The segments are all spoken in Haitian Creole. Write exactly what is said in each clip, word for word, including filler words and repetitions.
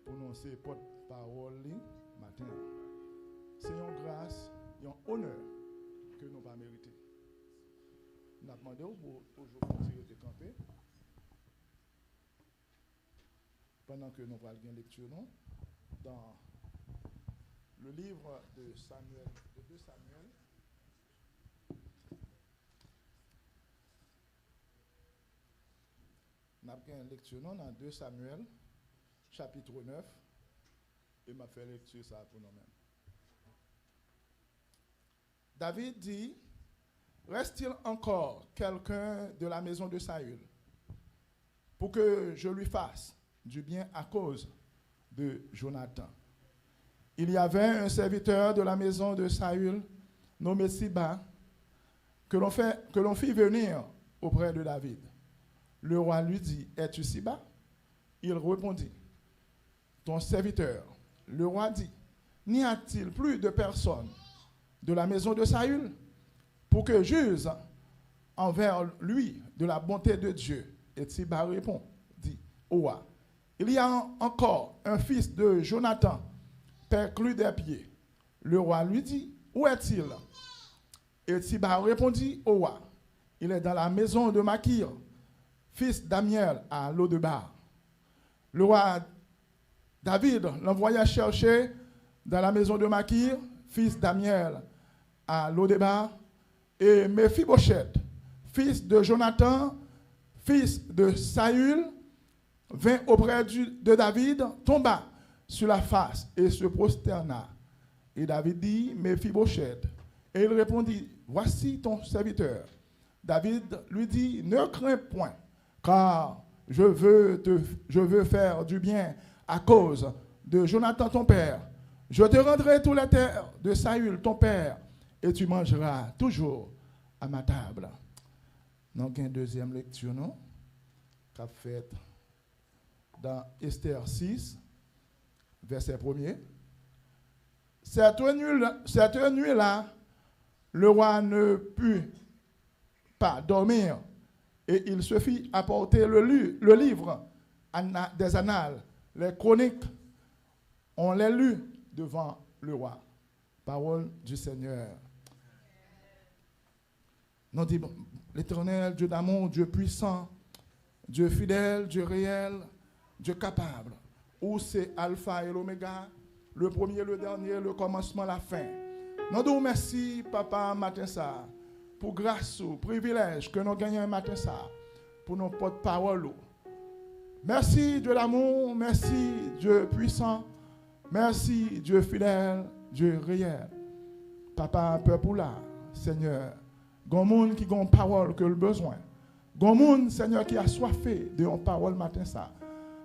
pou nou se pòt pawòl li maten an. Se yon gras, yon onè ke nou pa merite. N ap mande w pou toujou kontinye rete kanpe pandan ke nou pral gen lekti nou dans le livre de Samuel, de deux Samuel. N ap gen lekti nou nan de Samyèl, chapit nèf, e m ap fè lekti sa pou nou menm. David dit, reste-t-il encore quelqu'un de la maison de Saül pour que je lui fasse du bien à cause de Jonathan? Il y avait un serviteur de la maison de Saül nommé Siba, que l'on fait, que l'on fit venir auprès de David. Le roi lui dit, es-tu Siba? Il répondit, ton serviteur. Le roi dit, n'y a-t-il plus de personne de la maison de Saül pour que j'use envers lui de la bonté de Dieu? Et Siba répond, dit au roi, il y a encore un fils de Jonathan, perclus des pieds. Le roi lui dit, où est-il? Et Siba répondit au roi, il est dans la maison de Makir, fils d'Amiel à Lodebar. Le roi David l'envoya chercher dans la maison de Makir, fils d'Amiel à Lodebar, et Mephibosheth, fils de Jonathan, fils de Saül, vint auprès du- de David, tomba sur la face et se prosterna. Et David dit, Mephibosheth. Et il répondit, voici ton serviteur. David lui dit, ne crains point, car je veux te, je veux faire du bien à cause de Jonathan ton père. Je te rendrai toutes les terres de Saül ton père, et tu mangeras toujours à ma table. Nou gen dezyèm lekti nou k ap fèt dans Esther six, verset premier. Cette nuit, cette nuit-là, le roi ne put pas dormir et il se fit apporter le, li- le livre ana- des annales, les chroniques. On les lut devant le roi. Parole du Seigneur. Nou di, bon, Letènèl, Dye damou, Dye pwisan, Dye fidèl, Dye reyèl, Dye kapab. Ou se Alfa e Lomega, le premye, le dènye, le kòmansman, la fen. Nou di w mèsi, Papa, maten sa a, pou gras ou, privilèj ke nou genyen maten sa a, pou nou pòt pawòl ou. Mèsi, Dye damou, mèsi, Dye pwisan, mèsi, Dye fidèl, Dye reyèl. Papa, pèp ou la, Senyè, gon moun ki gon pawòl ke l bezwen. Gon moun, Senyè, ki aswafe de yon pawòl maten sa.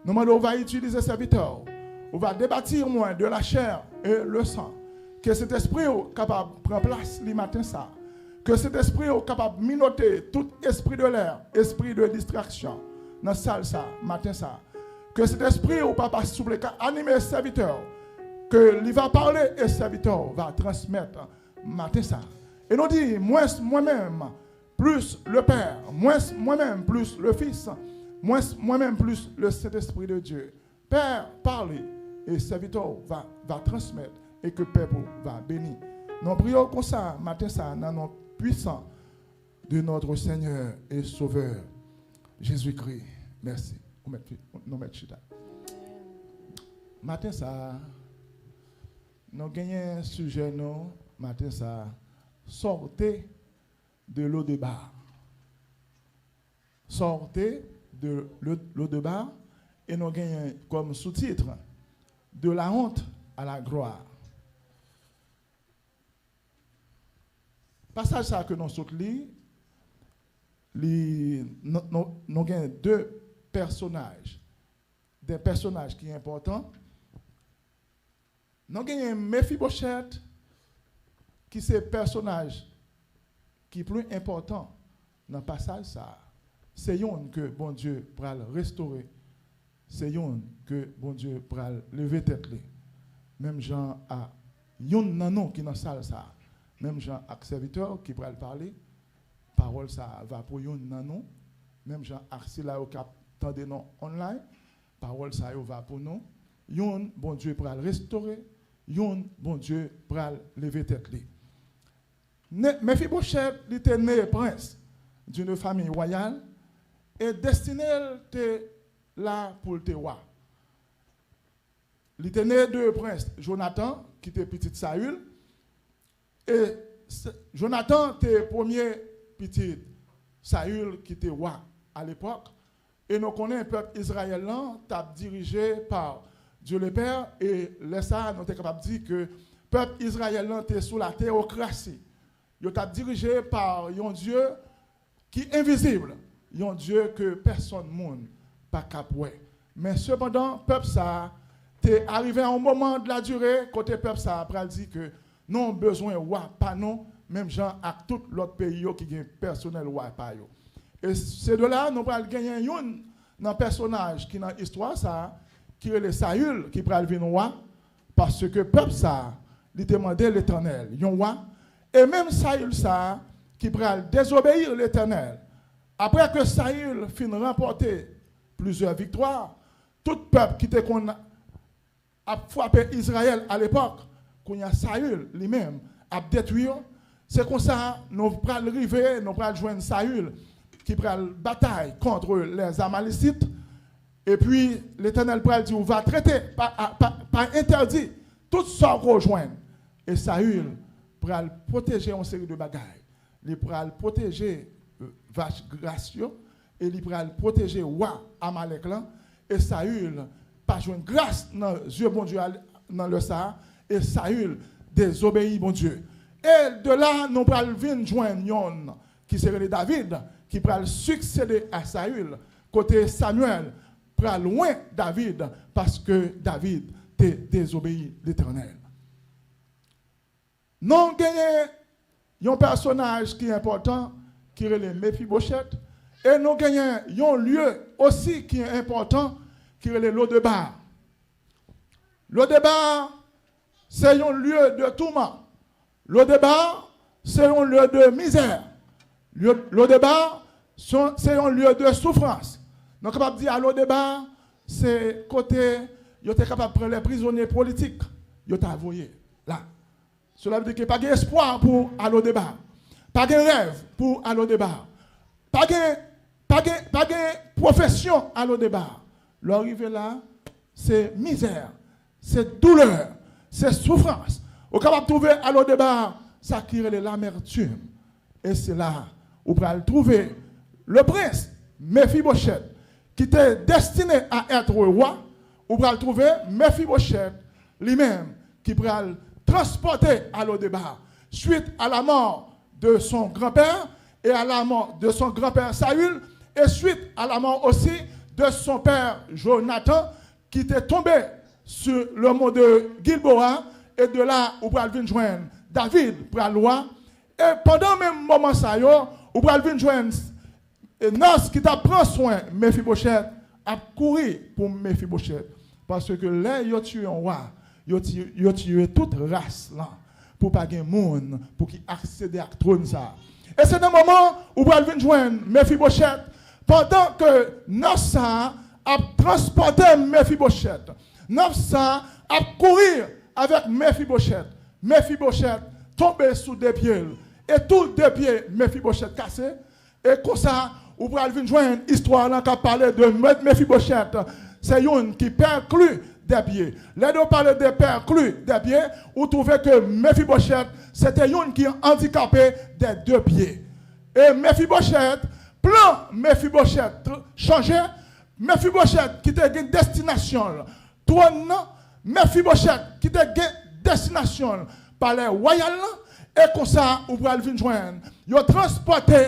Nou mande w va itilize sèvitè w. Ou va debati mwen de la chair et le sang. Ke Sentespri w kapab pran plas li maten sa. Ke Sentespri w kapab minote tout espri de lè, espri de distraksyon nan sal sa, maten sa. Ke Sentespri w, Papa, souple, ka anime sèvitè w. Ke li va pale e sèvitè w va transmèt maten sa. E nou di, mwens mwen menm, plus le Père, mwens mwen menm, plus le Fils, mwens mwen menm, plus le Saint-Esprit de Dieu. Père, parle, et serviteur va, va transmettre, et que peuple va béni. Nou priye konsa, maten sa, nan non pwisan de notre Seigneur et Sauveur, Jésus-Christ. Mèsi. Nou mèt, nou mèt chita. Maten sa, nou genyen sijè nou, maten sa, sortez de Lo-Debar. Sortez de Lo-, Lo-Debar, e nou genyen kòm soutit, de la honte à la gloire. Pasaj sa ke nou sot li, li, nou, nou, nou gen de pèsonaj, de pèsonaj ki enpòtan. Nou genyen Mefibochèt, ki se pèsonaj ki pli enpòtan nan pasaj sa a. Se youn ke Bondye pral restore. Se youn ke Bondye pral leve tèt li. Menm jan a youn nan nou ki nan sal sa a. Menm jan ak sèvitè ki pral pale, pawòl sa a va pou youn nan nou. Menm jan ak sila yo k ap tande nou online, pawòl sa yo va pou nou. Youn, Bondye pral restore. Youn, Bondye pral leve tèt li. Ne- Mefibochèt, li te ne prens d'une famille royale, e destine l te la pou l te wa. Li te ne de prens Jonatan, ki te pitit Sayil, e Jonatan te premye pitit Sayil ki te wa alepòk. E nou konnen pèp Izrayèl lan t ap dirije pa Dye Lepè, e lè sa a, nou te kapab di ke pèp Izrayèl lan te sou la teyokrasi. Yo t ap dirije pa yon Dye ki envizib, yon Dye ke pèsonn moun pa kab wè. Men sepandan, pèp sa a te arive a yon moman de la dire kote pèp sa a pral di ke nou bezwen wa pa nou, menm jan ak tout lòt peyi yo ki gen pèsonèl wa pa yo. E se de la, nou pral genyen youn nan pèsonaj ki nan istwa sa a, ki rele Sayil, ki pral vin wa, paske pèp sa a, li te mande Letènèl yon wa, e menm Sayil sa a, ki pral dezobeyi Letènèl. Apre ke Sayil fin ranpòte plizyè viktwa, tout pèp ki te konn ap frape Izrayèl alepòk, kounye a Sayil, li menm, ap detwi yo. Se konsa, nou pral rive, nou pral jwenn Sayil, ki pral batay kont lèzamalisit. Epi, Letènèl pral di, ou va trete, pa, a- pa, pa entèdi, tout sa w ko jwenn. E Sayil pral pwoteje yon seri de bagay. Li pral pwoteje, euh, vach gras yo, e li pral pwoteje wa Amalèk lan, e Sayil pa jwenn gras nan zye Bondye a nan lè sa a, e Sayil dezobeyi Bondye. E de la, nou pral vin jwenn yonn ki se rele David, ki pral siksede a Sayil, kote Samyèl pral lwen David, paske David te dezobeyi Letènèl. Nou genyen yon pèsonaj ki enpòtan, ki rele Mefibochèt, e nou genyen yon lye osi ki enpòtan, ki rele Lodeba. Lodeba, se yon lye de touman. Lodeba, se yon lye de mizè. Lye- Lodeba, se se yon lye de soufrans. Nou kapab di a Lodeba, se kote yo te kapab pran lè prizonye politik, yo ta voye la. Sela vle di ke pa gen espwa pou Alodeba. Pa gen rèv pou Alodeba. Pa gen, pa gen, pa gen pwofesyon Alodeba. Lè w rive la, se mizè, se doulè, se soufrans. Ou kapab twouve Alodeba sa ki rele lamètim. E se la ou pral twouve le prince Mephibosheth, ki te destine a èt wa, ou pral twouve Mephibosheth li menm ki pral transpòte Alodeba suite à la mort de son grand-père et à la mort de son grand-père Saül et suite à la mort aussi de son père Jonathan qui te tonbe sur le mont de Gilboa, e de la ou pral vin jwenn David pral wa. E pandan menm moman sa yo, ou pral vin jwenn e Nas ki t ap pran swen Mefibochèt ap kouri pou Mefibochèt. Paske lè yo tiye yon wa, yo tiye, yo tiye tout ras lan pou pa gen moun pou ki aksede ak twòn sa a. E se nan moman ou pral vin jwenn Mefibochèt, pandan ke nas sa a ap transpòte Mefibochèt, nas sa a ap kouri avèk Mefibochèt. Mefibochèt tonbe sou de pye l, e tou de pye Mefibochèt kase. E konsa, ou pral vin jwenn istwa lan k ap pale de Me- Mefibochèt. Se youn ki pèkli de pye. Lè yo pale de pèkli de pye, ou twouve ke Mefibochèt se te youn ki andikape de de pye. E Mefibochèt, plan Mefibochèt chanje. Mefibochèt ki te gen destinasyon l twòn nan, Mefibochèt ki te gen destinasyon l palè wayal lan, e konsa ou pral vin jwenn yo transpòte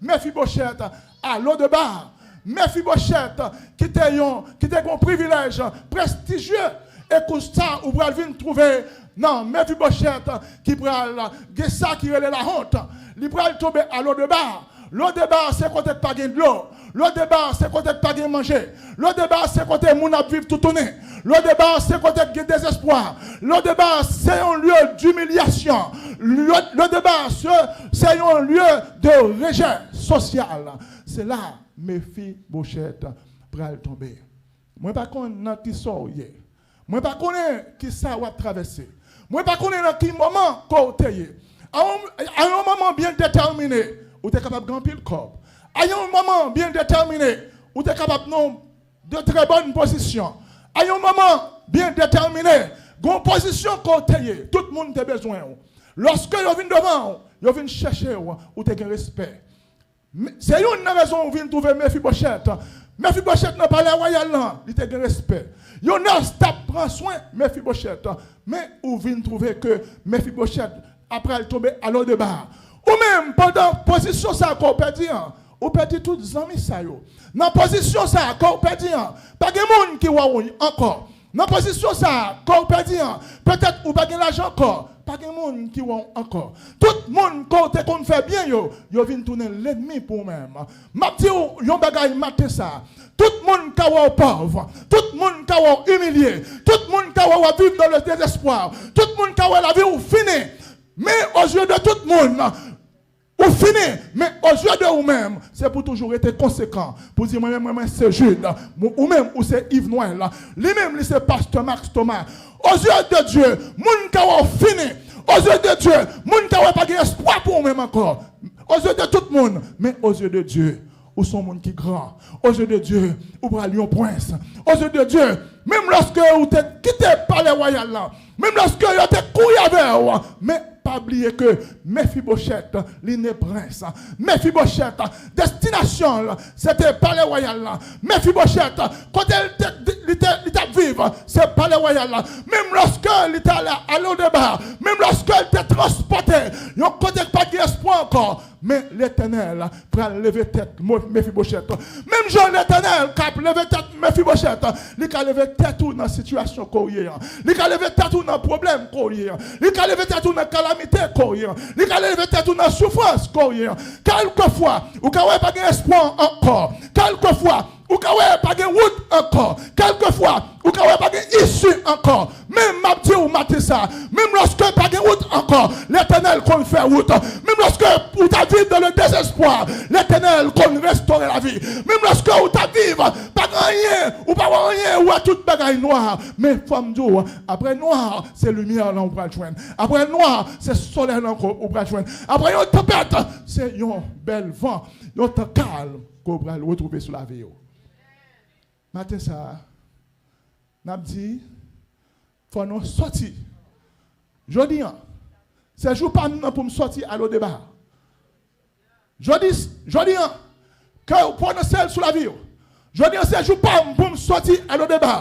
Mefibochèt a Lodeba. Mefibochèt ki te yon, ki te gen yon privilèj prestijye, e konsa ou pral vin twouve nan Mefibochèt ki pral gen sa ki rele lahont. Li pral tonbe a Lodeba. Lodeba se kote k pa gen dlo. Lodeba se kote k pa gen manje. Lodeba se kote moun ap viv toutouni. Lodeba se kote k gen dezespwa. Lodeba se yon lye dimilyasyon. Lodeba se, se yon lye de rejè sosyal. Se la Mefibochèt pral tonbe. Mwen pa konn nan ki sa w ye. Mwen pa konnen ki sa w ap travèse. Mwen pa konnen nan ki moman ke w te ye. A yon, a yon moman byen detèmine, ou te kapab gen anpil kòb. A yon moman byen detèmine, ou te kapab nan de trè bòn pozisyon. A yon moman byen detèmine, gen yon pozisyon ke w te ye, tout moun te bezwen w. Lòske yo vin devan w, yo vin chèche w, ou te gen respè. Se youn nan rezon ou vin twouve Mefibochèt. Mefibochèt nan palè wayal lan, li te gen respè. Yonas t ap pran swen Mefibochèt, men ou vin twouve ke Mefibochèt ap pral tonbe alodeba. Ou menm, pandan pozisyon sa a ke w pèdi an, ou pèdi tout zanmi sa yo. Nan pozisyon sa a ke w pèdi an, pa gen moun ki wè w ankò. Nan pozisyon sa a ke w pèdi an, petèt ou pa gen lajan ankò, pa gen moun ki wè w ankò. Tout moun ke w te konn fè byen yo, yo vin tounen lènmi pou ou menm. M ap di w yon bagay maten sa a. Tout moun ka wè w pòv, tout moun ka wè w imilye, tout moun ka wè w ap viv dans le désespoir, tout moun ka wè lavi w fini. Men aux yeux de tout moun, ou fini, men aux yeux de ou menm, se pou toujou rete konsekan, pou di, mwen menm, mwen, mwen se Jude, ou menm, ou se Yves Noël, li menm, li se pastè Max Thomas. Aux yeux de Dieu, moun ka wè w fini. Aux yeux de Dieu, moun ka wè pa gen espwa pou ou menm ankò. Aux yeux de tout moun, men aux yeux de Dieu, ou se yon moun ki gran. Aux yeux de Dieu, ou pral yon prens. Aux yeux de Dieu, menm lòske ou te kite palè wayal lan, menm lòske yo te kouri avè w, men pa bliye ke Mefibochèt, li ne prens. Mefibochèt, destinasyon l, se te palè wayal lan. Mefibochèt, kote l te, li te, li t ap viv, se palè wayal lan. Menm lòske li t ale a Lodeba, menm lòske l te transpòte yon kote k pa t gen espwa ankò, men Letènèl pral leve tèt Mo-, Mefibochèt. Menm jan Letènèl k ap leve tèt Mefibochèt, li ka leve tèt ou nan sitiyasyon ke w ye an. Li ka leve tèt ou nan pwoblèm ke w ye an. Li ka leve tèt ou nan kalamite ke w ye an. Li ka leve tèt ou nan soufrans ke w ye an. Kèlkefwa ou ka wè pa gen espwa ankò, kèlkefwa ou ka wè pa gen wout ankò, kèlkefwa ou ka wè pa gen isi ankò, men m ap di w maten sa a, menm lòske pa gen wout ankò, Letènèl konn fè wout. Menm lòske ou ta viv dans le désespoir, Letènèl konn restore lavi. Menm lòske ou ta viv, pa gen anyen, ou pa wè anyen, ou wè tout bagay nwa, men fò m di w, apre nwa, se limyè lan ou pral jwenn. Apre nwa, se solèy lan ou pral jwenn. Apre yon tanpèt, se yon bèl van, yon tan kalm ke w pral retwouve sou lavi w. Maten sa a, n ap di, fò nou sòti. Jodi an, se jou pa m nan pou m sòti a Lodeba. Jodi, jodi an, ke w pwononse l sou lavi w. Jodi an, se jou pa m pou m sòti a Lodeba.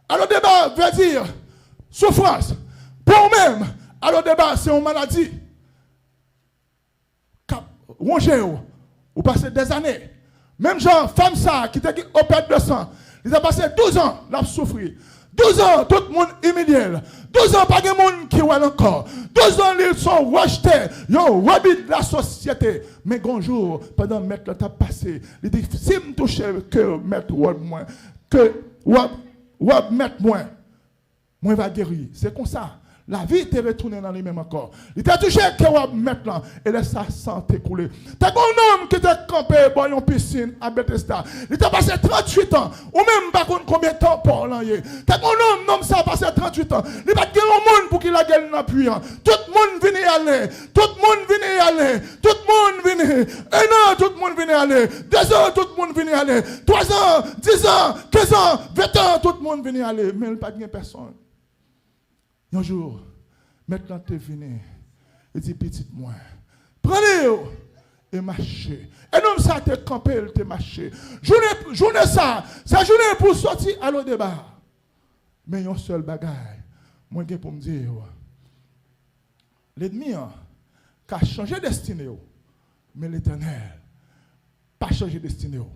A Lodeba vle di soufrans. Pou ou menm, a Lodeba se yon maladi k ap wonje w. Ou pase dèzane. Menm jan fanm sa a ki te gen opèt de san, li te pase douz an l ap soufri. Douz an, tout moun imilye l. Douz an, pa gen moun ki wè l ankò. Douz an, li se yon rejte, yon rebi de la sosyete. Men gen yon jou, pandan mèt la t ap pase, li di, si m touche ke mèt wòb mwen, ke wòb, wòb mèt mwen, mwen va geri. Se konsa, lavi te retounen nan li menm ankò. Li te touche ke wòb mèt lan, e lè sa, san te koule. Te gen yon nonm ki te kanpe bò yon pisin a Betesda. Li te pase tranntuit an. Ou menm pa konn konbyen tan pa w lan ye. Te gen yon nonm, nonm sa pase tranntuit an. Li pa t gen yon moun pou ki lage l nan pwi an. Tout moun vini ale. Tout moun vini ale. Tout moun vini. En an, tout moun vini ale. De zan, tout moun vini ale. Twa zan, diz an, kenz an, ven an, tout moun vini ale. Men l pa t gen pèsonn. Yon jou, mèt lan te vini. Li di, pitit mwen, pran li w e mache. E nonm sa te kanpe, l te mache. Jounen, jounen sa, se jounen pou w sòti a Lodeba. Men yon sèl bagay mwen gen pou m di w. Lènmi an ka chanje destine w, men Letènèl pa chanje destine w.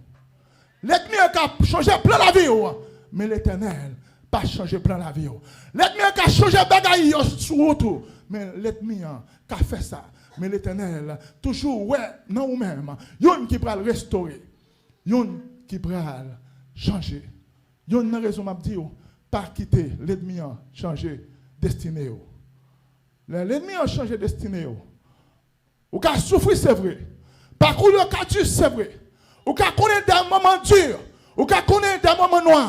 Lènmi an ka chanje plan lavi w, men Letènèl pa chanje plan lavi w. Lènmi an ka chanje bagay yo sou wout ou, men lènmi an ka fè sa. Men Letènèl toujou wè nan ou menm youn ki pral restore, youn ki pral chanje. Youn nan rezon m ap di w, pa kite lènmi an chanje destine w. Lè lènmi an chanje destine w, ou ka soufri, se vre. Pakou yo ka di, se vre. Ou ka konnen de moman di, ou ka konnen de moman nwa.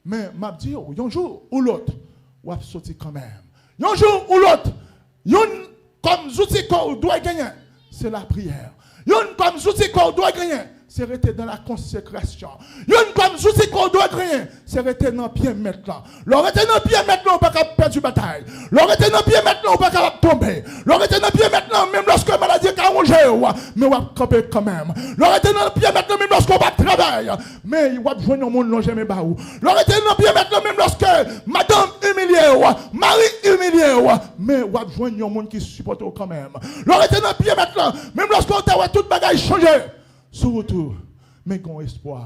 Men m ap di w, yon jou ou lòt, w ap soti kanmenm. Yon jou ou lòt, youn kòm zouti ke w dwe genyen, se lapriyè. Youn kòm zouti ke w dwe genyen, se rete nan la konsekrasyon. Youn kòm zouti ke w dwe genyen, se rete nan pye Mèt lan. Lè w rete nan pye Mèt lan, ou pa ka pèdi batay. Lè w rete nan pye Mèt lan, ou pa ka tonbe. Lè w rete nan pye Mèt lan, menm lòske maladi ka wonje w, men w ap kanpe kanmenm. Lè w rete nan pye Mèt lan, menm lòske w p ap travay, men w ap jwenn yon moun lonje men ba ou. Lè w rete nan pye Mèt lan, menm lòske madanm imilye w, mari imilye w, men w ap jwenn yon moun ki sipòte w kanmenm. Lè w rete nan pye Mèt lan, menm lòske w ta wè tout bagay chanje sou wout ou, men gen yon espwa.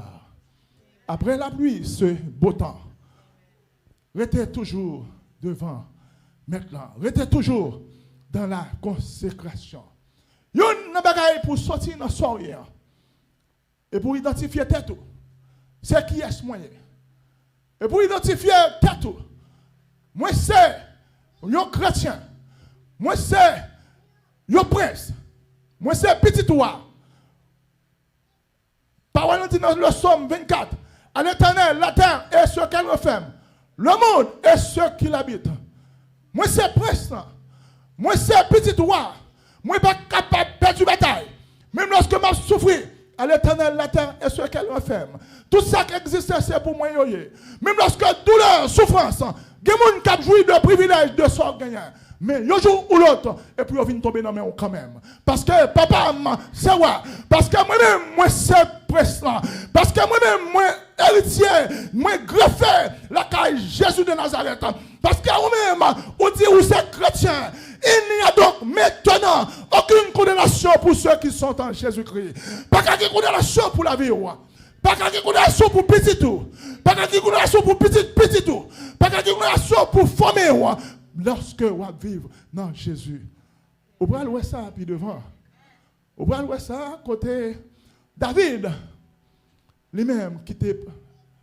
Après la pluie, c'est beau temps. Rete toujou devan Mèt lan. Rete toujou dans la consécration. Youn nan bagay pou w soti nan sa w ye an, e pou w idantifye tèt ou. Se kiyès mwen ye? E pou w idantifye tèt ou. Mwen se yon kretyen. Mwen se yon prens. Mwen se pitit wa. Pawòl lan di nan le Sòm vennkat, à l'Éternel la terre et ce qu'elle renferme, le monde et ceux qui l'habitent. Mwen se prens lan. Mwen se pitit wa. Mwen pa kapab pèdi batay. Menm lòske m ap soufri, à l'Éternel la terre et ce qu'elle renferme. Tout sa k egziste, se pou mwen yo ye. Menm lòske doulè, soufrans, gen moun k ap jwi de privilèj de sa w genyen. Men yon jou ou lòt, epi yo vin tonbe nan men w kanmenm. Paske papa m se wa. Paske mwen menm, mwen se prens lan. Paske mwen menm, mwen eritye, mwen grefe lakay Jezi de Nazarèt. Paske ou menm, ou di ou se kretyen. Il n'y a donc maintenant aucune condamnation pour ceux qui sont en Jésus-Christ. Pa ka gen kondanasyon pou lavi w. Pa ka gen kondanasyon pou pitit ou. Pa ka gen kondanasyon pou pitit pitit ou. Pa ka gen kondanasyon pou fanmi w. Lòske w ap viv nan Jezi. Ou pral wè sa pi devan. Ou pral wè sa kote David, li menm ki te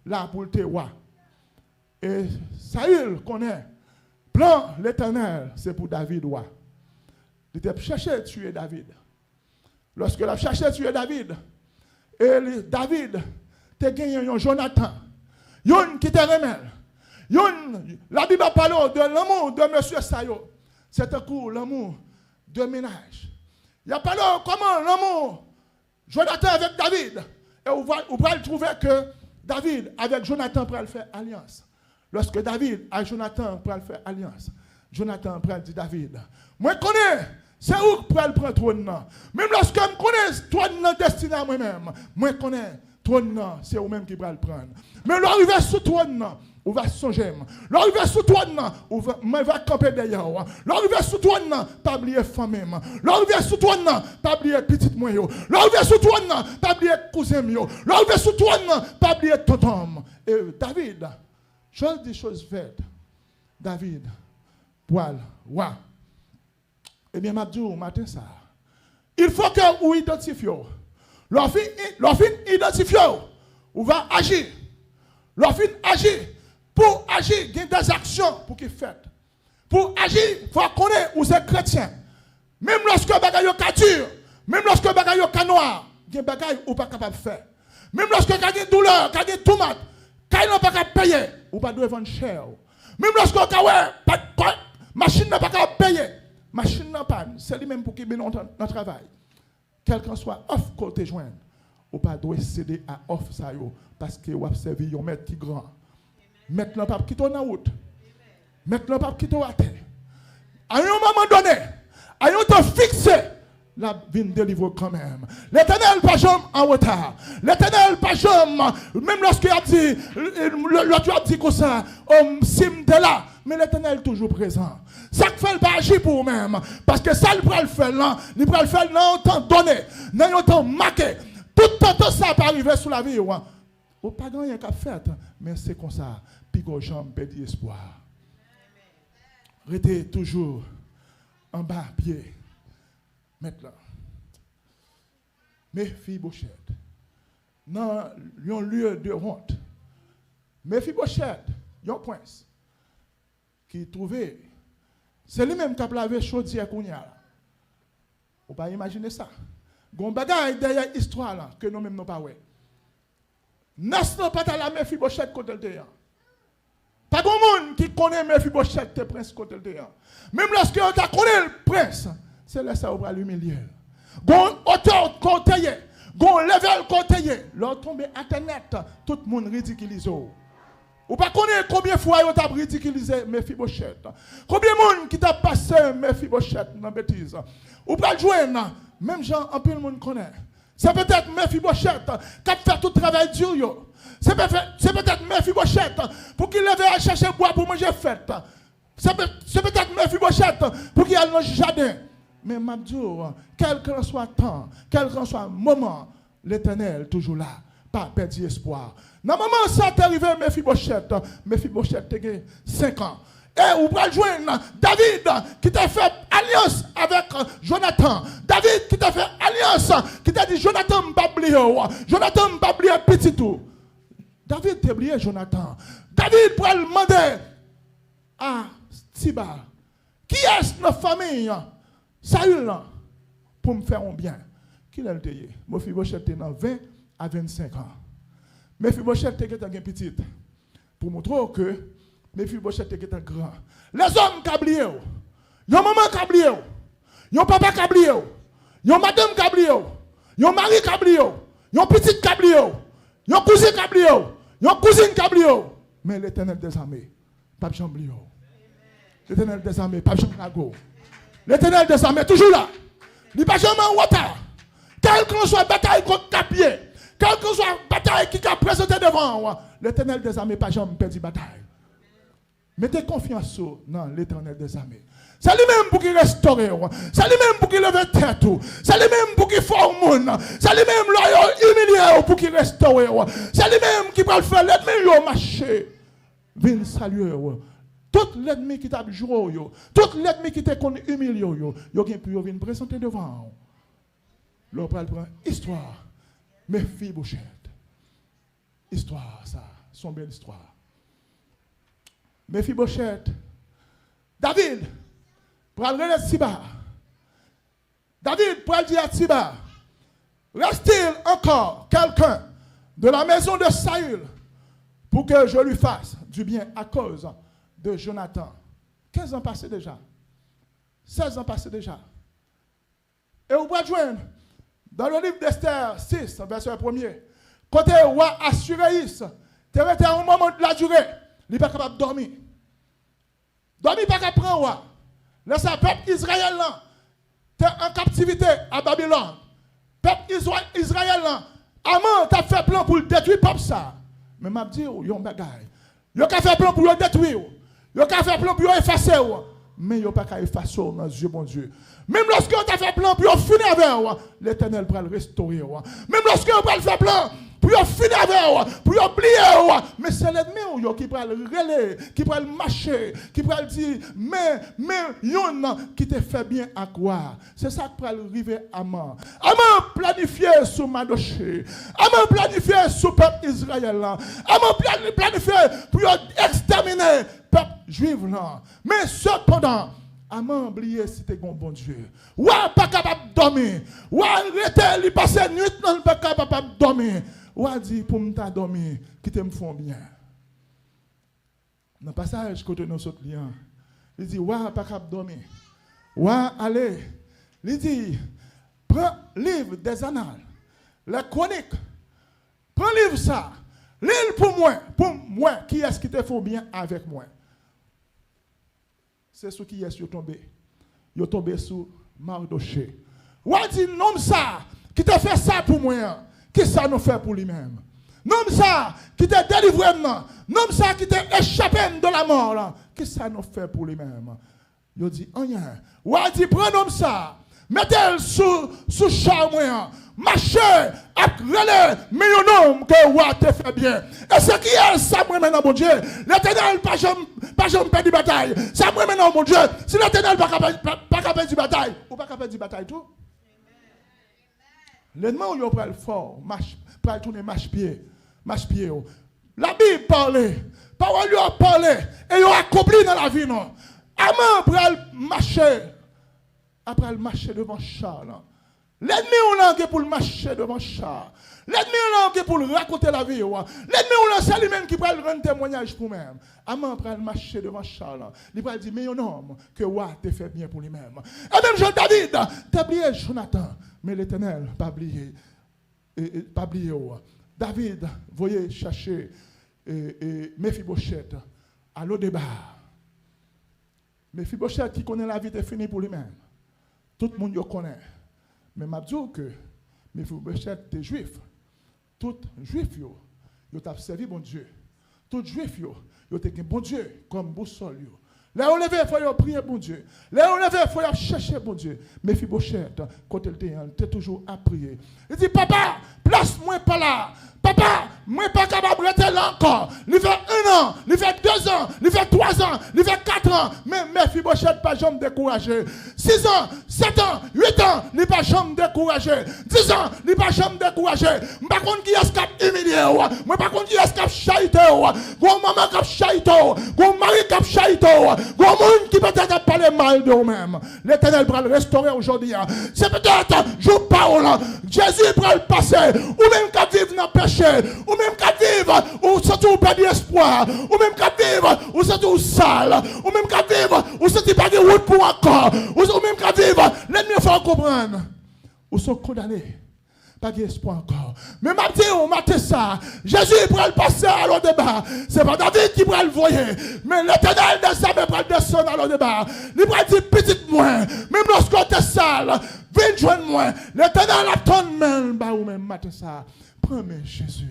la pou l te wa. E Sayil konnen plan Letènèl se pou David wa. Li te ap chèche tiye David. Lòske l ap chèche tiye David, e li, David te genyen yon Jonatan, youn ki te renmen l. Youn, Labib ap pale w de lanmou de mesye sa yo. Se tankou lanmou de mennaj. Y ap pale w kòman lanmou Jonatan avèk David. E ou va, ou pral twouve ke David avèk Jonatan pral fè alyans. Lòske David ak Jonatan pral fè alyans, Jonatan pral di David, mwen konnen se ou k pral pran twòn nan. Menm lòske m konnen twòn nan destine a mwen menm, mwen konnen twòn nan se ou menm ki pral pran l. Men lè w rive sou twòn nan, ou va sonje m. Lè w rive sou twòn nan, ou va, mwen va kanpe dèyè w. Lè w rive sou twòn nan, pa bliye fanmi m. Lè w rive sou twòn nan, pa bliye pitit mwen yo. Lè w rive sou twòn nan, pa bliye kouzen m yo. Lè w rive sou twòn nan, pa bliye tonton m. E David, chose dit, chose faite. David pral wa. Ebyen, m ap di w maten sa a, il faut que ou idantifye w. Lè w fin, lè w fin idantifye w, ou va aji. Lè w fin aji, pou w aji, gen des actions pou ki fèt. Pou w aji, fò w konnen ou se kretyen. Menm lòske bagay yo ka di, menm lòske bagay yo ka nwa, gen bagay ou pa kapab fè. Menm lòske ka gen doulè, ka gen toumat, kay lan pa ka peye, ou pa dwe vann chè w. Menm lòske w ka wè, pa, pa, machin nan pa ka peye, machin nan pàn, se li menm pou kenbe w nan, nan travay. Kèlkanswa òf ke w te jwenn, ou pa dwe sede a òf sa yo, paske w ap sèvi yon mèt ki gran. Mèt lan p ap kite w nan wout. Mèt lan p ap kite w atè. A yon moman done, a yon tan fikse, l ap vin delivre w kanmenm. Letènèl pa janm an reta. Letènèl pa janm, menm lòske y ap di, lòt yo ap di konsa, o, si m te la, men Letènèl toujou prezan. Sa k fè l pa aji pou ou menm? Paske sa l pral fè lan, li pral fè l nan yon tan done, nan yon tan make. Toutan tan sa pa rive sou lavi w, ou pa gen anyen k ap fèt, men se konsa, piga w janm pèdi espwa. Rete toujou anba pye Mèt lan. Mefibochèt, nan yon lye de wont. Mefibochèt, yon prens ki twouve se li menm k ap lave chodyè kounye a la. Ou pa imajine sa. Gon bagay dèyè istwa lan ke nou menm nou pa wè. Nas lan pa t al a Mefibochèt kote l te ye an. Pa gen moun ki konnen Mefibochèt te prens kote l te ye an. Menm lèske yo ta konnen l prens, se lè sa yo pral imilye l. Gon otè ke w te ye, gon level ke w te ye, lè w tonbe atè nèt, tout moun ridikilize w. Ou pa konnen konbyen fwa yo t ap ridikilize Mefibochèt. Konbyen moun ki t ap pase Mefibochèt nan betiz. Ou pral jwenn, menm jan anpil moun konnen, se petèt Mefibochèt k ap fè tout travay di yo. Se pe-, se petèt Mefibochèt pou ki leve al chèche bwa pou manje fèt. Se pe-, se petèt Mefibochèt pou ki al nan jaden. Men m ap di w, kèlkanswa tan, kèlkanswa moman, Letènèl toujou la. Pa pèdi espwa. Nan moman sa te rive Mefibochèt, Mefibochèt te gen senk an. E ou pral jwenn David ki te fè alyans avèk Jonatan. David ki te fè alyans, ki te di, Jonatan, m p ap bliye w. Jonatan, m p ap bliye pitit ou. David te bliye Jonatan. David pral mande a Siba, kiyès nan fanmi Sayil lan pou m fè yon byen? Kilè l te ye? Mefibochèt te nan ven a vennsenk an. Mefibochèt te gentan gen pitit. Pou montre w ke Mefibochèt te gentan gran. Lèzòm ka bliye w. Yon manman ka bliye w. Yon papa ka bliye w. Yon madanm ka bliye w. Yon mari ka bliye w. Yon pitit ka bliye w. Yon kouzen ka bliye w. Yon kouzin ka bliye w. Men Letènèl dèzame p ap janm bliye w. Letènèl dèzame p ap janm lage w. Letènèl dèzame toujou la. Li pa janm an reta. Kèlkanswa batay ke w t ap ye, kèlkanswa batay ki ka prezante devan w, Letènèl dèzame pa janm pèdi batay. Mete konfyans ou nan Letènèl dèzame. Se li menm pou ki restore w. Se li menm pou ki leve tèt ou. Se li menm pou ki fè w moun. Se li menm lè yo imilye w pou ki restore w. Se li menm ki pral fè lènmi yo mache vin salye w. Tout lènmi ki t ap joure w yo, tout lènmi ki te konn imilye w yo, yo gen pou yo vin prezante devan w. Lè w pral pran istwa Mefibochèt. Istwa sa, se yon bèl istwa. Mefibochèt, David pral rele Siba. David pral di a Siba, reste-t-il encore quelqu'un de la maison de Saül pour que je lui fasse du bien à cause de Jonathan? Kenz an pase deja. Sèz an pase deja. E ou pral jwenn dans le livre d'Esther six, vèsè premye, kote wa Asireyis te rete a yon moman de la dire, li pa kapab dòmi. Dòmi pa ka pran wa. Lè sa, pèp Izrayèl lan te an kaptivite a Babilòn. Pèp Izra-, Izrayèl lan, Aman t ap fè plan pou l detwi pèp sa. Men m ap di w yon bagay. Yo ka fè plan pou yo detwi w. Yo ka fè plan pou yo efase w. Men yo pa ka efase w nan zye Bondye. Menm lòske yo ta fè plan pou yo fini avè w, Letènèl pral restore w. Menm lòske yo pral fè plan pou yo fini avè w, pou yo bliye w, men se lènmi w yo ki pral rele, ki pral mache, ki pral di, men, men youn ki te fè byen ak wa. Se sa k pral rive Aman. Aman planifye sou Madoche. Aman planifye sou pèp Izrayèl lan. Aman plani-, planifye pou yo ekstèmine pèp jwif lan. Men sepandan, Aman bliye si te gen yon Bondye. Wa pa kapab dòmi. Wa rete, li pase nwit lan, li pa kapab ap dòmi. Wa di, pou m ta dòmi, kite m fè yon byen. Nan pasaj kote nou sot li an, li di, wa pa kab dòmi. Wa ale, li di, pran liv dèzanal, lè kwonik, pran liv sa, li l pou mwen, pou m wè kiyès ki te fè yon byen avèk mwen. Se sou kiyès yo tonbe? Yo tonbe sou Madoche. Wa di, nonm sa ki te fè sa pou mwen an, kisa nou fè pou li menm? Nonm sa ki te delivre m nan, nonm sa ki te echape m de la mò lan, kisa nou fè pou li menm? Yo di, anyen. Wa di, pran nonm sa, mete l sou, sou cha mwen an, mache ap rele men yon nonm ke wa te fè byen. E se kiyès sa m renmen nan Bondye? Letènèl pa janm, pa janm pèdi batay. Sa m renmen nan Bondye, si Letènèl pa ka pè-, pa, pa ka pèdi batay, ou pa ka pèdi batay tou. Lènmi w yo pral fè w mach, pral tounen mach pye, mach pye w. Labib pale, pawòl yo pale, e yo akonpli nan lavi nou. Aman pral mache, a pral mache devan cha lan. Lènmi w lan gen pou l mache devan cha a. Lènmi w lan gen pou l rakonte lavi w. Lènmi w lan, se li menm ki pral rann temwayaj pou menm. Aman pral mache devan cha w lan. Li pral di, men yon nonm ke wa te fè byen pou li menm. E menm jan David te bliye Jonatan, men Letènèl pa bliye, e, e, pa bliye w. David voye chache, e, e, Mefibochèt a Lodeba. Mefibochèt ki konnen lavi te fini pou li menm. Tout moun yo konnen. Men m ap di w ke Mefibochèt te jwif. Tout jwif yo, yo t ap sèvi Bondye. Tout jwif yo, yo te gen Bondye kòm bousòl yo. Lè yo leve, fò yo priye Bondye. Lè yo leve, fò y ap chèche Bondye. Mefibochèt, kote l te ye an, li te toujou ap priye. Li di, papa, plas mwen pa la. Papa, mwen pa kapab rete la ankò. Li fè en an, li fè dezan, li fè twazan, li fè katran. Men Mefibochèt pa janm dekouraje. Sizan, sèt an, uit an, li pa janm dekouraje. Dis an, li pa janm dekouraje. M pa konn kiyès k ap imilye w. Mwen pa konn kiyès k ap chayite w. Gon manman k ap chayite w. Gon mari k ap chayite w. Gon moun ki petèt ap pale mal de ou menm. Letènèl pral restore w jodi a. Se petèt jou pa w lan. Jezi pral pase. Ou menm k ap viv nan peche. Ou menm k ap viv, ou santi w pèdi espwa. Ou menm k ap viv, ou santi w sal. Ou menm k ap viv, ou santi pa gen wout pou w ankò. Ou, ou menm k ap viv, lènmi an fè w konprann ou se yon kondane. Pa gen espwa ankò. Men m ap di w, maten sa a, Jezi pral pase a Lodeba. Se pa David ki pral voye, men Letènèl dèzame pral desann a Lodeba. Li pral di, pitit mwen, menm lòske w te sal, vin jwenn mwen. Letènèl ap tann men l ba ou menm maten sa a. Pran men Jezi.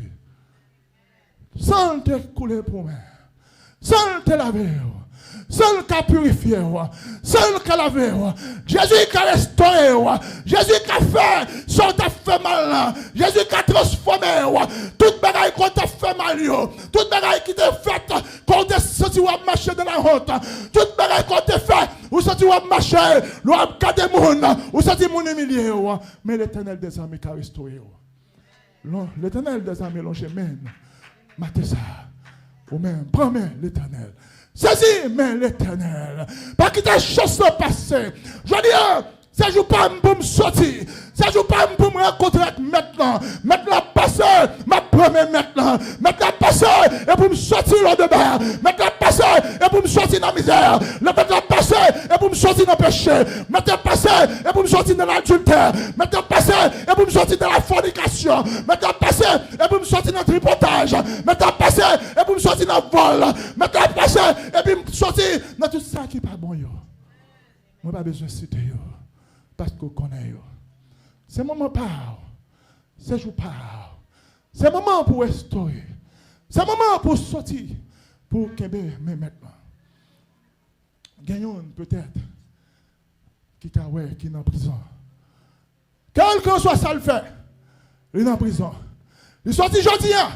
San l te koule pou mwen. San l te lave w. San l ka pirifye w. San l ka lave w. Jezi ka restore w. Jezi ka fè sa w t ap fè mal la. Jezi ka transfòme w. Tout bagay ke w t ap fè mal yo. Tout bagay ki te fèt ke w te santi w ap mache nan lawont. Tout bagay ke w te fè, ou santi w ap mache, lè w ap gade moun, ou santi moun imilye w. Men Letènèl dèzame ka restore w. Lon-, Letènèl dèzame lonje men l maten sa a. Ou menm, pran men Letènèl. Sezi men Letènèl. Pa kite chans lan pase. Jodi a, se jou pa m pou m soti. Se jou pa m pou m rankontre ak Mèt lan. Mèt lan ap pase, m ap pran men Mèt lan. Mèt lan ap pase, e pou m soti Lodeba. Mèt lan ap pase, e pou m soti nan mizè. Mèt lan ap pase, e pou m soti nan peche. Mèt lan ap pase, e pou m soti nan ladiltè. Mèt lan ap pase, e pou m soti nan lafònikasyon. Mèt lan ap pase, e pou m soti nan tripotaj. Mèt lan ap pase, e pou m soti nan vòl. Mèt lan ap pase, epi m soti nan tout sa ki pa bon yo. Mwen pa bezwen site yo, paske w konnen yo. Se moman pa w. Se jou pa w. Se moman pou w restore. Se moman pou w soti, pou w kenbe men Mèt lan. Gen youn, petèt, ki ka wè, ki nan prizon. Kèlkanswa sa l fè, li nan prizon. Li soti jodi a,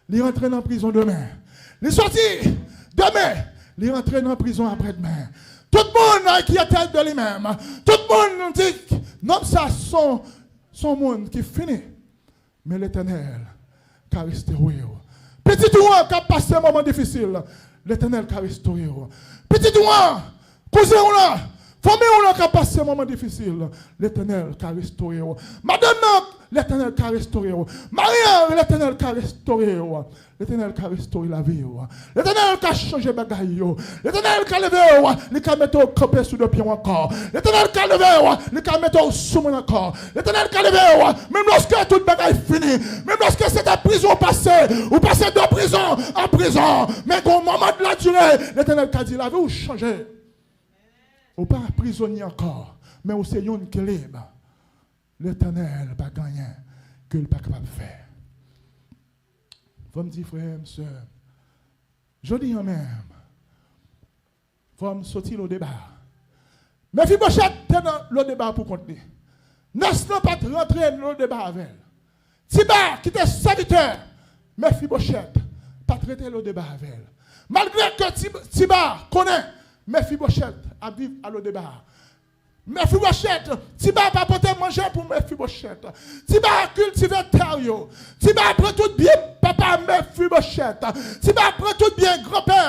li rantre nan prizon demen. Li soti demen, li rantre nan prizon aprèdemen. Tout moun ki enkyete de li menm, tout moun di, nonm sa se yon, se yon moun ki fini. Men Letènèl ka restore w. Pitit ou an k ap pase moman difisil, Letènèl ka restore w. Pitit ou an, kouzen w lan, fanmi w lan k ap pase moman difisil, Letènèl ka restore w. Madanm nan, Letènèl ka restore w. Mari an, Letènèl ka restore w. Letènèl ka restore lavi w. Letènèl ka chanje bagay yo. Letènèl ka leve w, li ka mete w kanpe sou de pye w ankò. Letènèl ka leve w, li ka mete w sou moun ankò. Letènèl ka leve w, menm lòske tout bagay fini, menm lòske se ta prizon w pase, ou pase de prizon an prizon, men gon moman de la dire, Letènèl ka di lavi w chanje. Ou pa prizonye ankò, men ou se youn ki lib. Letènèl pa gen anyen ke l pa kapab fè. Fò m di frè m, sè m, jodi an menm, fò m soti Lodeba. Mefibochèt te nan Lodeba pou kont li. Nès lan pa t rantre Lodeba avè l. Tiba, ki te sèvitè Mefibochèt, pa t rete Lodeba avè l. Malgre ke Ti-, Tiba konnen Mefibochèt ap viv a Lodeba, Mefibochèt, Tiba pa pote manje pou Mefibochèt. Tiba kiltive tè yo. Tiba pran tout byen papa Mefibochèt. Tiba pran tout byen granpè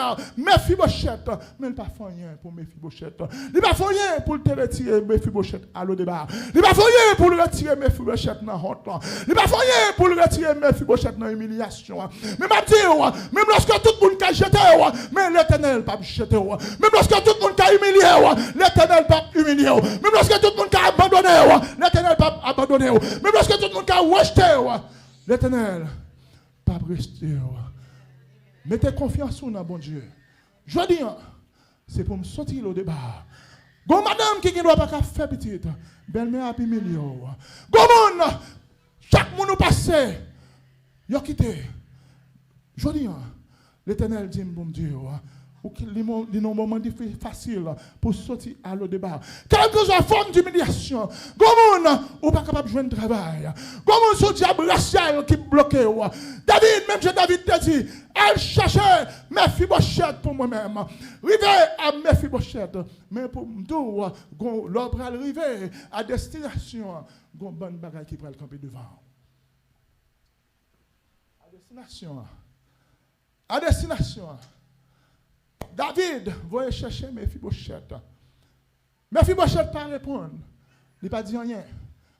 Mefibochèt. Men l pa fè anyen pou Mefibochèt. Li pa fè anyen pou l te retire Mefibochèt a Lodeba. Li pa fè anyen pou l retire Mefibochèt nan wont lan. Li pa fè anyen pou l retire Mefibochèt nan imilyasyon an. Men m ap di w, menm lòske tout moun ka jete w, men Letènèl p ap jete w. Menm lòske tout moun ka imilye w, Letènèl p ap imilye w. Menm lòske tout moun ka abandone w, Letènèl p ap abandone w. Menm lòske tout moun ka rejte w, Letènèl p ap rejte w. Mete konfyans ou nan Bondye. Jodi an, se pou m soti Lodeba. Gon madanm ki gen dwa pa ka fè pitit, bèlmè ap imilye w. Gon moun, chak moun ou pase, yo kite. Jodi an, Letènèl di m pou m di w, ou ki, li, mo- li nan yon moman difi- fasil pou soti a Lodeba. Kèlkeswa fòm dimilyasyon, gon moun ou pa kapab jwenn travay. Gon moun se dyab rasyal ki bloke w. David, menm jan David te di, al chache Mefibochèt pou mwen menm. Rive a Mefibochèt. Men pou m di w, gon- lè w pral rive a destinasyon an, gon bann bagay ki pral kanpe devan w. A destinasyon an. A destinasyon an. David voye chèche Mefibochèt. Mefibochèt pa reponn. Li pa di anyen.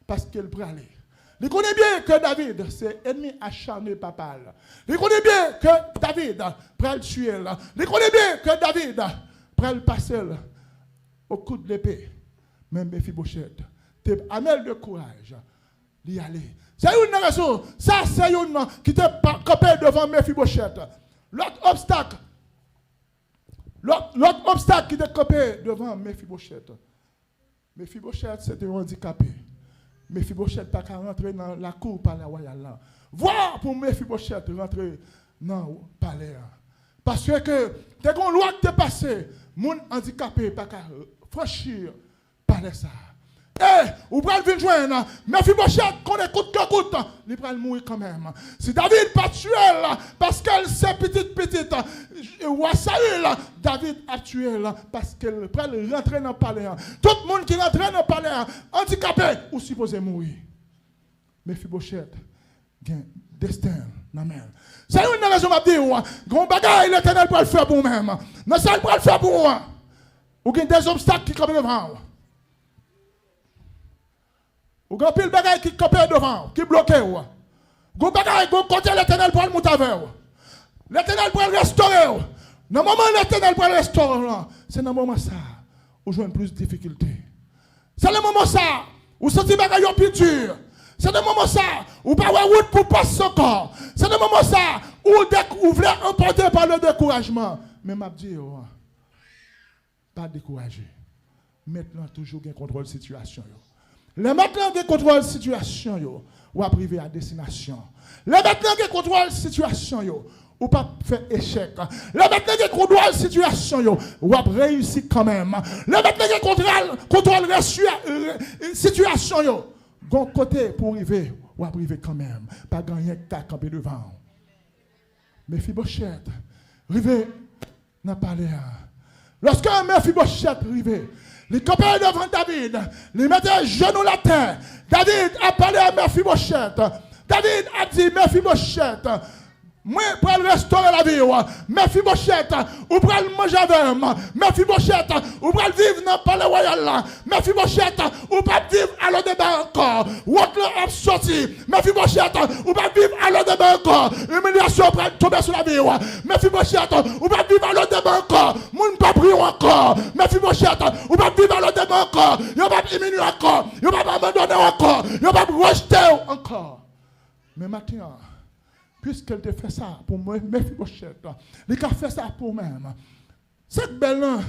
Paske l prale. Li konnen byen ke David se enmi acharne papa l. Li konnen byen ke David pral tiye l. Li konnen byen ke David pral pase l o kout lepe. Men Mefibochèt te ame l de kouraj. Li ale. Se youn nan rezon. Sa se youn nan ki te pa- kanpe devan Mefibochèt. Lòt obstak. Lòt, lòt obstak ki te kanpe devan Mefibochèt. Mefibochèt se te yon andikape. Mefibochèt pa ka rantre nan lakou palè wayal la. Vwa pou Mefibochèt rantre nan palè a. Paske te gen yon lwa ki te pase, moun andikape pa ka franchi palè sa a. E ou pral vin jwenn Mefibochèt konnen kout ke kout, li pral mouri kanmenm. Si David pa tiye l paske l se pitit pitit wa Sayil, David ap tiye l paske l pral rantre nan palè an. Tout moun ki rantre nan palè an andikape, ou sipoze mouri. Mefibochèt gen desten nan men l. Se youn nan rezon m ap di w, gen yon bagay Letènèl pral fè pou ou menm. Nan sa l pral fè pou ou an, ou gen de obstak ki kanpe devan w. Ou gen anpil bagay ki kanpe devan w, ki bloke w. Gon bagay, gon kote Letènèl pral moute avè w. Letènèl pral restore w. Nan moman Letènèl pral restore w lan, se nan moman sa a, ou jwenn plis difikilte. Se nan moman sa a, ou santi bagay yo pi di. Se nan moman sa a, ou pa wè wout pou pase ankò. Se nan moman sa a, ou dek- ou vle anpòte pa le dekourajman. Men m ap di w, pa dekouraje. Mèt lan toujou gen kontwòl sitiyasyon yo. Lè Mèt lan gen kontwòl sitiyasyon yo, w ap rive a destinasyon. Lè Mèt lan gen kontwòl sitiyasyon yo, ou p ap fè echèk. Lè Mèt lan gen kontwòl sitiyasyon yo, w ap reyisi kanmenm. Lè Mèt lan gen kontwòl, kontwòl resi- re- sitiyasyon yo, gon kote pou w rive, w ap rive kanmenm. Pa gen anyen k ka kanpe devan w. Mefibochèt rive nan palè a. Lòske Mefibochèt rive, li kanpe devan David, li mete jenou l atè. David ap pale a Mefibochèt. David ap di, Mefibochèt, mwen pral restore lavi w. Mefibochèt, ou pral manje avè m. Mefibochèt, ou pral viv nan palè wayal la. Mefibochèt, ou p ap viv a Lodeba ankò. Wont lan ap soti. Mefibochèt, ou p ap viv a Lodeba ankò. Imilyasyon pral tonbe sou lavi w. Mefibochèt, ou p ap viv a Lodeba ankò. Moun p ap ri w ankò. Mefibochèt, ou p ap viv a Lodeba ankò. Yo p ap imilye w ankò. Yo p ap abandone w ankò. Yo p ap rejte w ankò. Men maten an, piske l te fè sa pou mwen, Mefibochèt, li ka fè sa pou ou menm. Sa k bèl lan,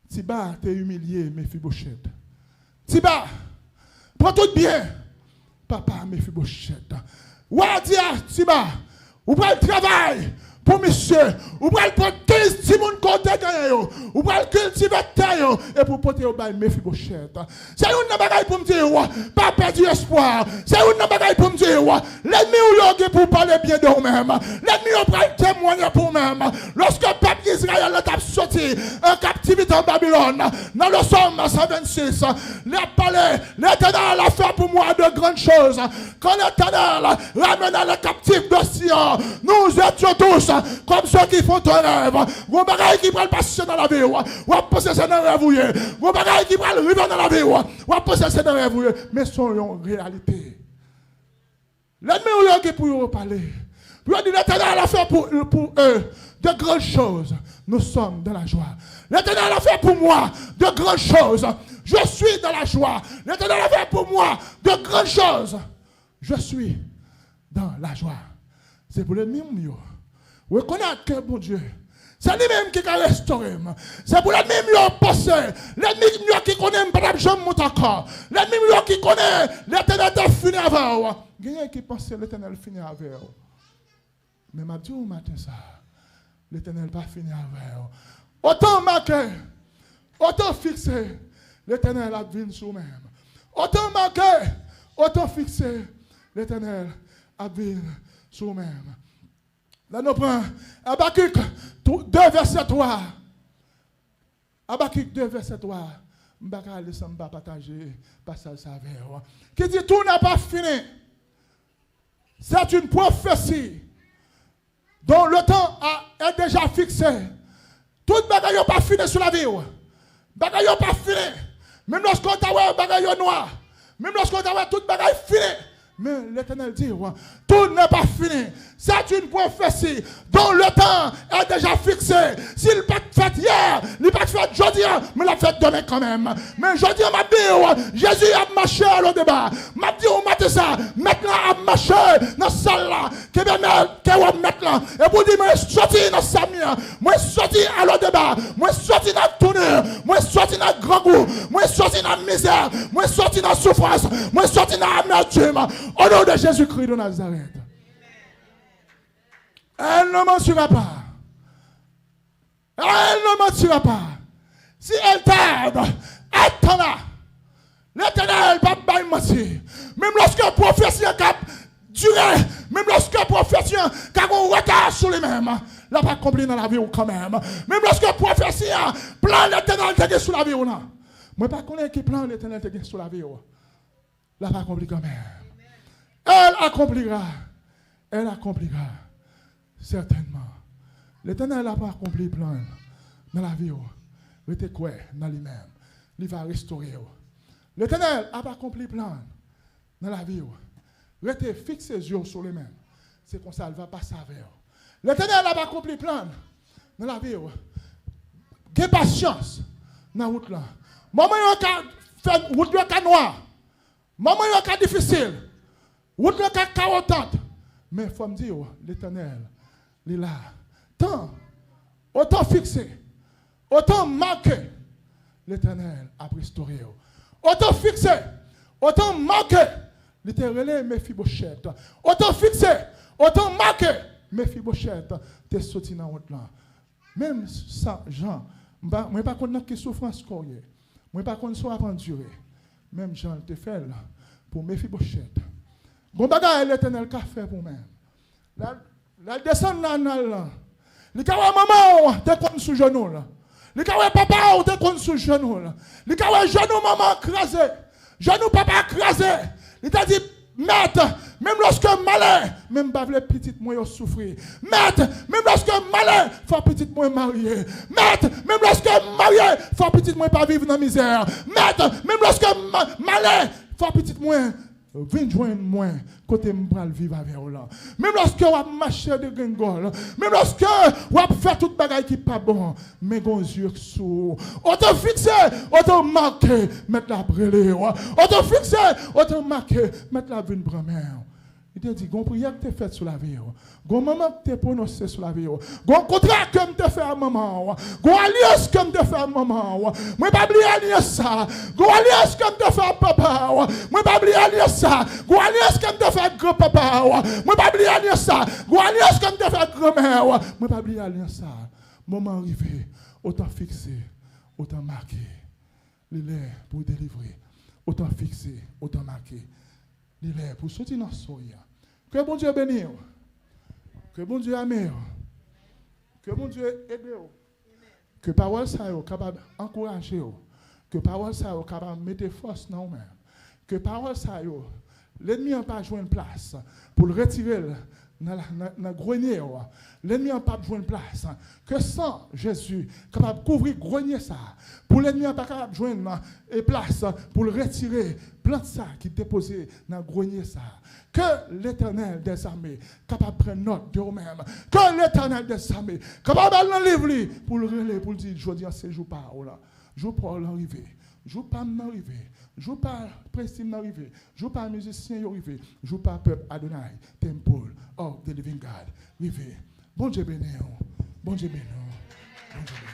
Tiba te imilye Mefibochèt. Tiba, pran tout byen papa Mefibochèt. Wa a di a Tiba, ou pral travay pou misye, ou pral pran kenz timoun ke w te genyen yo, ou pral kiltive tè yo, epi w pote yo bay Mefibochèt. Se youn nan bagay pou m di w, pa pèdi espwa. Se youn nan bagay pou m di w, lènmi w yo gen pou pale byen de ou menm. Lènmi yo pral temwanye pou ou menm. Lòske Pèp Izrayèl la t ap soti an kaptivite an Babilòn. Nan le Sòm san vennsis, li ap pale, L'Éternel a fait pour moi de grandes choses. Quand l'Éternel ramena les captifs de Sion, nous étions tous comme ceux qui font un rêve. Gon bagay ki pral pase nan lavi w. W ap panse se nan rèv ou ye. Gon bagay ki pral rive nan lavi w. W ap panse se nan rèv ou ye. Men se yon reyalite. Lènmi w yo gen pou yo pale. Pou yo di, L'Éternel a fait pour, pour eux de grandes choses. Nous sommes dans la joie. L'Éternel a fait pour moi de grandes choses. Je suis dans la joie. L'Éternel a fait pour moi de grandes choses. Je suis dans la joie. Se pou lènmi m yo rekonèt ke Bondye, se li menm ki ka restore m. Se pou lènmi m yo panse, lènmi m yo ki konnen m pa t ap janm monte ankò. Lènmi m yo ki konnen Letènèl te fini avè w. Genyen ki panse Letènèl fini avè w. Men m ap di w maten sa, Letènèl pa fini avè w. Otan make, otan fikse, Letènèl ap vin sou men m. Otan make, otan fikse, Letènèl ap vin sou men m. Lè nou pran Abakik de, vèsè twa. Abakik de, vèsè twa. M pa ka ale san m pa pataje pasaj sa avè w. Ki di, Tout n'est pas fini. C'est une prophétie dont le temps a, est déjà fixé. Tout bagay yo pa fini sou lavi w. Bagay yo pa fini. Menm lòske w ta wè bagay yo nwa. Menm lòske w ta wè tout bagay fini. Men Letènèl di w, Tout n'est pas fini. C'est une prophétie dont le temps est déjà fixé. Si l pa t fèt yè, li pa t fèt jodi a, men l ap fèt demen kanmenm. Men jodi a, m ap di w, Jezi ap mache alodeba. M ap di w maten sa, Mèt la ap mache nan sal la. Kenbe men ke w ap mèt la. Epi w di, Mwen soti nan sami an. Mwen soti alodeba. Mwen soti nan touni. Mwen soti nan grangou. Mwen soti nan mizè. Mwen soti nan soufrans. Mwen soti nan amètim. Au nom de Jésus-Christ de Nazareth. Elle ne mentira pas. Elle ne mentira pas. Si elle tarde, attends-la. Letènèl p ap bay manti. Menm lòske pwofesi an ka dire, menm lòske pwofesi an ka gen yon reta sou li menm, l ap akonpli nan lavi w kanmenm. Menm lòske pwofesi an, plan Letènèl te gen sou lavi w lan. Mwen pa konnen ki plan Letènèl te gen sou lavi w. L ap akonpli kanmenm. Elle accomplira. Elle accomplira. Certainement. Letènèl ap akonpli plan l nan lavi w. Rete kwè nan li menm. Li va restore w. Letènèl ap akonpli plan l nan lavi w. Rete fikse zye w sou li menm. Se konsa l va pase avè w. Letènèl ap akonpli plan l nan lavi w. Gen pasyans nan wout lan. Moman yo ka fè wout yo ka nwa. Moman yo ka difisil. Wout lan ka kawotant. Men fò m di w, Letènèl, li la. Tan, otan fikse, otan make, Letènèl ap restore w. Otan fikse, otan make, li te rele Mefibochèt. Otan fikse, otan make, Mefibochèt te soti nan wont lan. Menm sa, jan, m pa, mwen pa konn nan ki soufrans ke w ye. Mwen pa konn sa w ap andire. Menm jan l te fè l pou Mefibochèt. Gon bagay Letènèl ka fè pou mwen. Lè, lè l desann nan annal lan, li ka wè manman w te konn sou jenou l. Li ka wè papa w te konn sou jenou l. Li ka wè jenou manman an kraze. Jenou papa a kraze. Li te di, Mèt, menm lòske m malè, men m pa vle pitit mwen yo soufri. Mèt, menm lòske m malè, fò pitit mwen marye. Mèt, menm lòske m marye, fò pitit mwen pa viv nan mizè. Mèt, menm lòske m ma-, malè, fò pitit mwen vin jwenn mwen kote m pral viv avè w lan. Menm lòske w ap mache degrengòl, menm lòske w ap fè tout bagay ki pa bon, men gon zye k sou ou. Otan fikse, otan make, Mèt la ap rele w. Otan fikse, otan make, Mèt la ap vin pran men w. Li te di, gon priyè k te fèt sou lavi w. Gon manman k te pwononse sou lavi w. Gon kontra ke m te fè a manman w. Gon alyans ke m te fè a manman w. Mwen pa bliye alyans sa. Gon alyans ke m te fè a papa w. Mwen pa bliye alyans sa. Gon alyans ke m te fè a granpapa w. Mwen pa bliye alyans sa. Gon alyans ke m te fè a granmè w. Mwen pa bliye alyans sa. Moman an rive, otan fikse, otan make. Li lè pou w delivre, otan fikse, otan make. Li lè pou w soti nan sa w ye a. Ke Bondye beni w. Ke Bondye ame w. Ke Bondye ede w. Ke pawòl sa yo kapab ankouraje w. Ke pawòl sa yo kapab mete fòs nan ou menm. Ke pawòl sa yo, lènmi an pa jwenn plas pou l retire l nan, la- nan, nan grenye w. Lènmi an p ap jwenn plas. Ke san Jezi kapab kouvri grenye sa a. Pou lènmi an pa kapab jwenn e plas pou l retire plant sa ki depoze nan grenye sa a. Ke Letènèl dèzame kapab pran nòt de ou menm. Ke Letènèl dèzame kapab al nan liv li pou l rele, pou l di, jodi an se jou pa ou la. Jou pa w lan rive. Jou pa m nan rive. Jou pa prensip nan rive. Jou pa mizisyen yo rive. Jou pa pèp Adonai, Temple of the Living God rive. Bondye beni w. Bondye beni w. Bondye beni w.